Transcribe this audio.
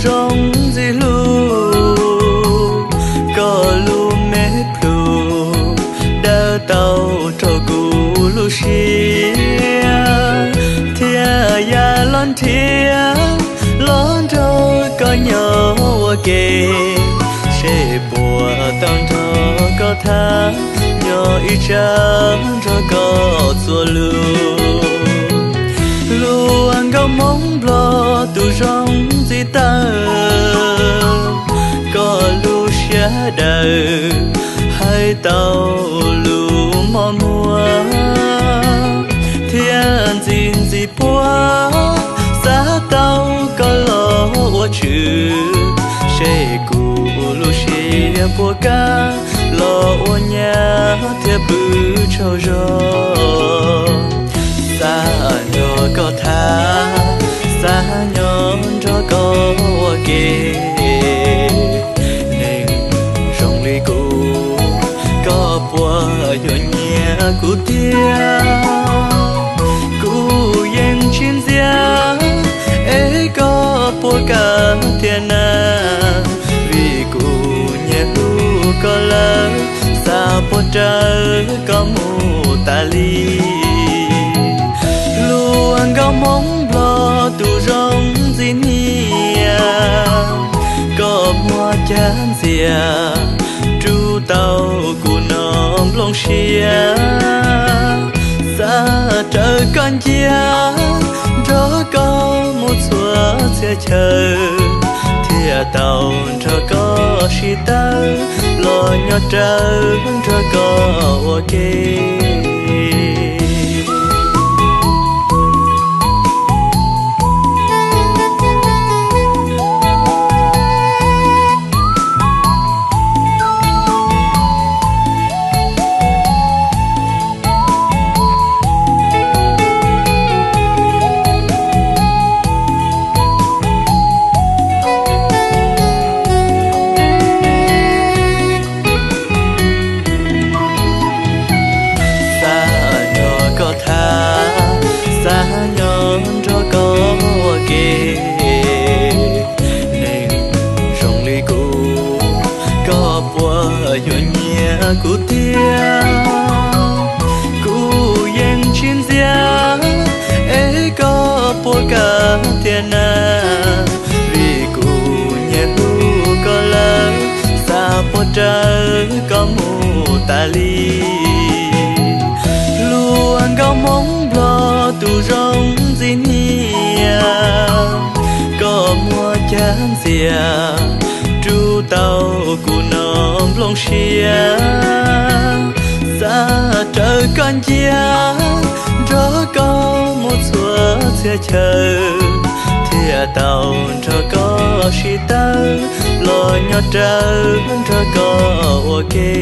zoo ntxim hlub, koj lub me plhu daws tau rau kuv lub siab, thiab yam los nrhiav los nrog koj nyob ua ke, seb puas tau nrog koj tham, nyob ib tsam nrog koj txuas lus. Lub nkauj Hmoob Nplog tus zoo ntxim tawv, koj lub siab daws hais tau lus mos muag, thiab ntxim ntxim puag xav tau koj los ua tswv, seb kuv lub siab puas kam los ua nyab thiab pw tsaug zog. Xav nrog koj tham, xav nyob nrog koj ua ke, neeg zoo li kuv, koj puas yuav nyiam kuv tiag? Kuv yeej tsis ntxias, es koj puas kam tiag na? Vim kuv nyiam hlub koj lawm, xav puas raws koj mus tas li. Lub nkauj Hmoob Nplog tus zoo ntxim niam, koj muag cag ntxias rub tau kuv noj nplooj siab. Xav raws koj ncia, nrog koj mus txhua txhia chaw, thiaj tau nrog koj sib tawm los nyob rawv nrog koj ua ke. Xav nrog koj tham, xav nyob nrog koj ua ke, neeg zoo li kuv, koj puas yuav nyiam kuv tiag? Kuv yeej tsis ntxias, es koj puas kam tiag na? Vim kuv nyiam hlub koj lawm, xav puas raws koj mus tas li. Hluas nkauj Hmoob Nplog tus zoo ntxim niam, koj muab cag ntxias rub tau kuv noj nplooj siab. Xav raws koj ncia, nrog koj mus txhua txhia chaw, thiaj tau nrog koj sib tawm los nyob rawv nrog koj ua ke.